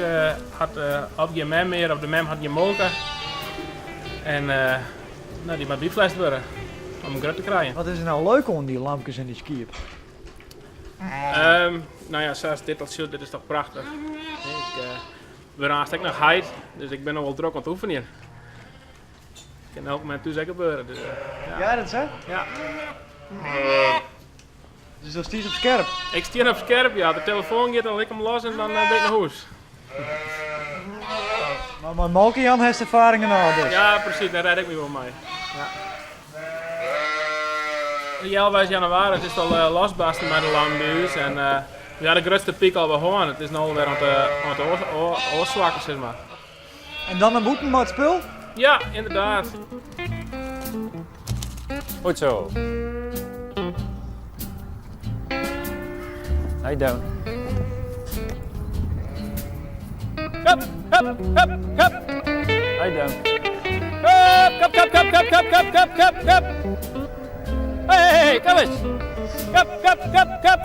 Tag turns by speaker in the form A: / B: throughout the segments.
A: lamke hat of gjin mem mear of de mem hat gjin molke. En no, dy moat byflest wurde om him grut te krijen.
B: Wat is der no leuk oan dy lamkes en dy skiep?
A: No ja, sa as dit al sjocht, dit is toch prachtich. Ik wurd aanst ek noch heit, dus ik bin no wol drok oan it oefenjen. Kin elk momint thús ek gebeure. Dus,
B: ja. Ja, dat is sa?
A: Ja.
B: Dus do stiest op skerp?
A: Ik stean op skerp, ja. De telefoan giet, dan lik ik 'm los en dan bin ik nei hûs.
B: Mar mei molke jaan hast erfaring genôch dus?
A: Ja, presys, dêr rêd ik my wol mei. Ja. Healweis jannewaris is it al losbarsten mei de lammen by ús en we ha de grutste pyk al wol hân. It is no alwer oan it ôfswakken, sis mar.
B: En dan nei bûten mei it spul?
A: Ja, ynderdaad.
C: Goed zo. Hij down.
A: Hup, hup, hup, hup.
C: Hij down.
A: Hup, hup, hup, hup, hup, hup, hup, hup, hup. Hey, kom eens. Hup, hup, hup, hup.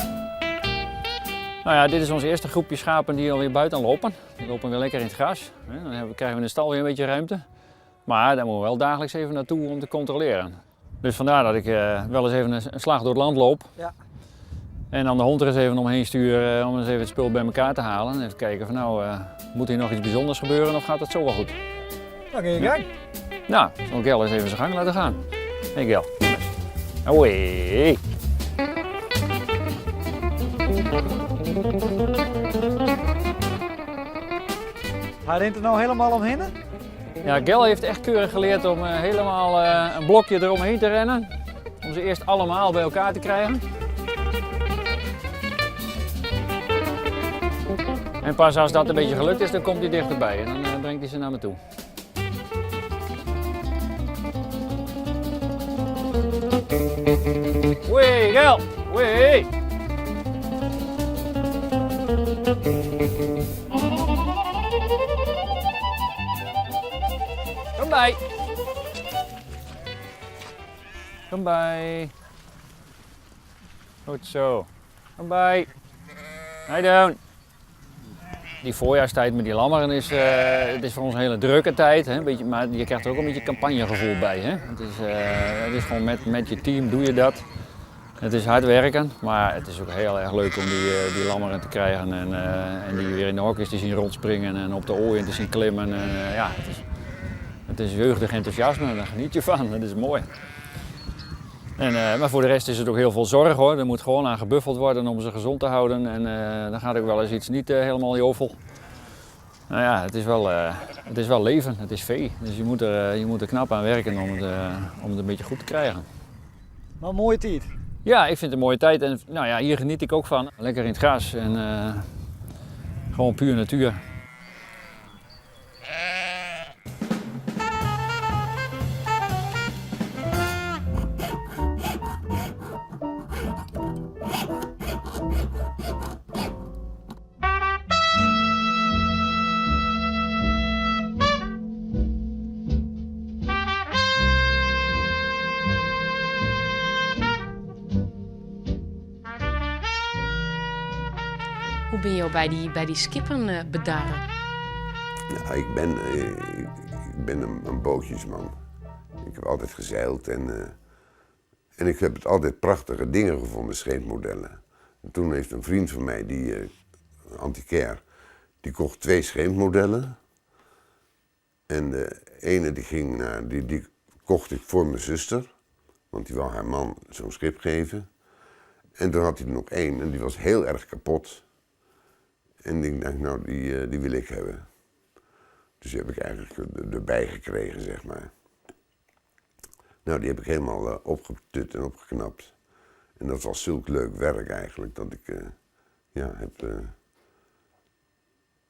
C: Nou ja, dit is ons eerste groepje schapen die alweer buiten lopen. Die lopen weer lekker in het gras. Dan krijgen we in de stal weer een beetje ruimte. Maar daar moeten we wel dagelijks even naartoe om te controleren. Dus vandaar dat ik wel eens even een slag door het land loop.
B: Ja.
C: En dan de hond er eens even omheen sturen om eens even het spul bij elkaar te halen. En even kijken van nou, moet hier nog iets bijzonders gebeuren of gaat het zo wel goed?
B: Dan ga je gang.
C: Nou, zal ik Gel eens even zijn gang laten gaan. Hey Gel. Oei.
B: Hij rint er nou helemaal omheen?
C: Ja, Gel heeft echt keurig geleerd om helemaal een blokje eromheen te rennen. Om ze eerst allemaal bij elkaar te krijgen. En pas als dat een beetje gelukt is, dan komt hij dichterbij en dan brengt hij ze naar me toe. Wee, Gel! Wee! Kom by! Kom by! Goed zo. Kom by! Hi down! Die voorjaarstijd met die lammeren is, het is voor ons een hele drukke tijd, hè? Een beetje, maar je krijgt er ook een beetje campagnegevoel bij. Hè? Het is gewoon met je team doe je dat. Het is hard werken, maar het is ook heel erg leuk om die lammeren te krijgen en die weer in de hokjes te zien rondspringen en op de ooien te zien klimmen. En ja, het is jeugdig enthousiasme, daar geniet je van, dat is mooi. Maar voor de rest is het ook heel veel zorg hoor. Er moet gewoon aan gebuffeld worden om ze gezond te houden en dan gaat ook wel eens iets niet helemaal jovel. Nou ja, het is wel leven, het is vee. Dus je moet er knap aan werken om het een beetje goed te krijgen.
B: Maar een mooie tijd.
C: Ja, ik vind het een mooie tijd en hier geniet ik ook van. Lekker in het gras en gewoon puur natuur.
D: Hoe binne jo by dy skippen bedarre?
E: Ja, ik ben een bootjesman. Ik heb altijd gezeild en ik heb het altijd prachtige dingen gevonden, scheepmodellen. En toen heeft een vriend van mij, die antiquair, die kocht 2 scheepmodellen. En de ene die ging naar, die, die kocht ik voor mijn zuster, want die wou haar man zo'n schip geven. En toen had hij er nog 1 en die was heel erg kapot. En ik dacht, nou, die wil ik hebben. Dus die heb ik eigenlijk erbij gekregen. Nou, die heb ik helemaal opgetut en opgeknapt. En dat was zulk leuk werk eigenlijk, dat ik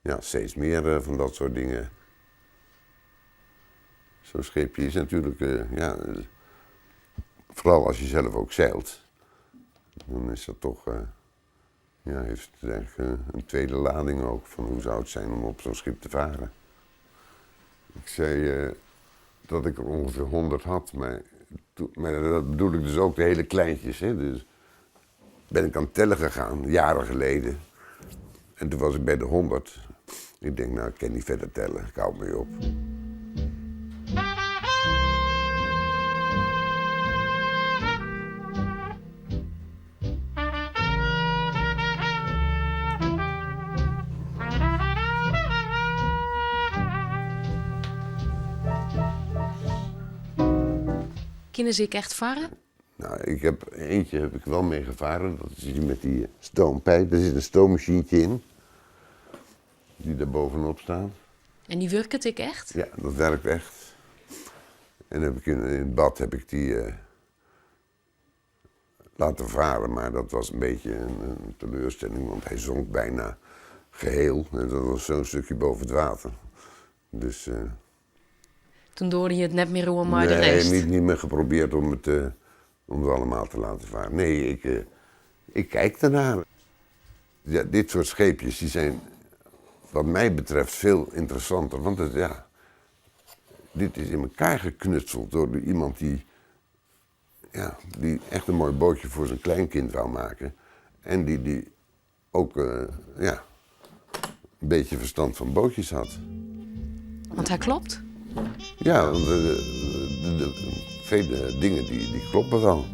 E: heb steeds meer van dat soort dingen. Zo'n scheepje is natuurlijk, vooral als je zelf ook zeilt, dan is dat toch, ja, heeft het eigenlijk een tweede lading ook van hoe zou het zijn om op zo'n schip te varen. Ik zei dat ik er ongeveer 100 had, maar dat bedoel ik dus ook de hele kleintjes. Hè? Dus ben ik aan het tellen gegaan, jaren geleden. En toen was ik bij de 100. Ik denk, nou, ik kin niet verder tellen, ik hou mee op.
D: Kinne se ek echt farre?
E: Nou, ik heb, eentje heb ik wel mee gevaren. Dat is die met die stoompijp. Daar zit een stoommachientje in. Die daar bovenop staat.
D: En die wurket ek echt?
E: Ja, dat werkt echt. En heb ik in het bad heb ik die laten varen, maar dat was een beetje een teleurstelling, want hij zonk bijna geheel. En dat was zo'n stukje boven het water. Dus,
D: Toen doarde je it net mear oan mei de
E: nee,
D: rest?
E: niet meer geprobeerd om het allemaal te laten varen. Nee, ik kijk ernaar. Ja, dit soort scheepjes die zijn wat mij betreft veel interessanter. Want dit is in elkaar geknutseld door iemand die echt een mooi bootje voor zijn kleinkind wou maken. En die ook een beetje verstand van bootjes had.
D: Want hij klopt?
E: Ja, want de vele dingen die kloppen wel.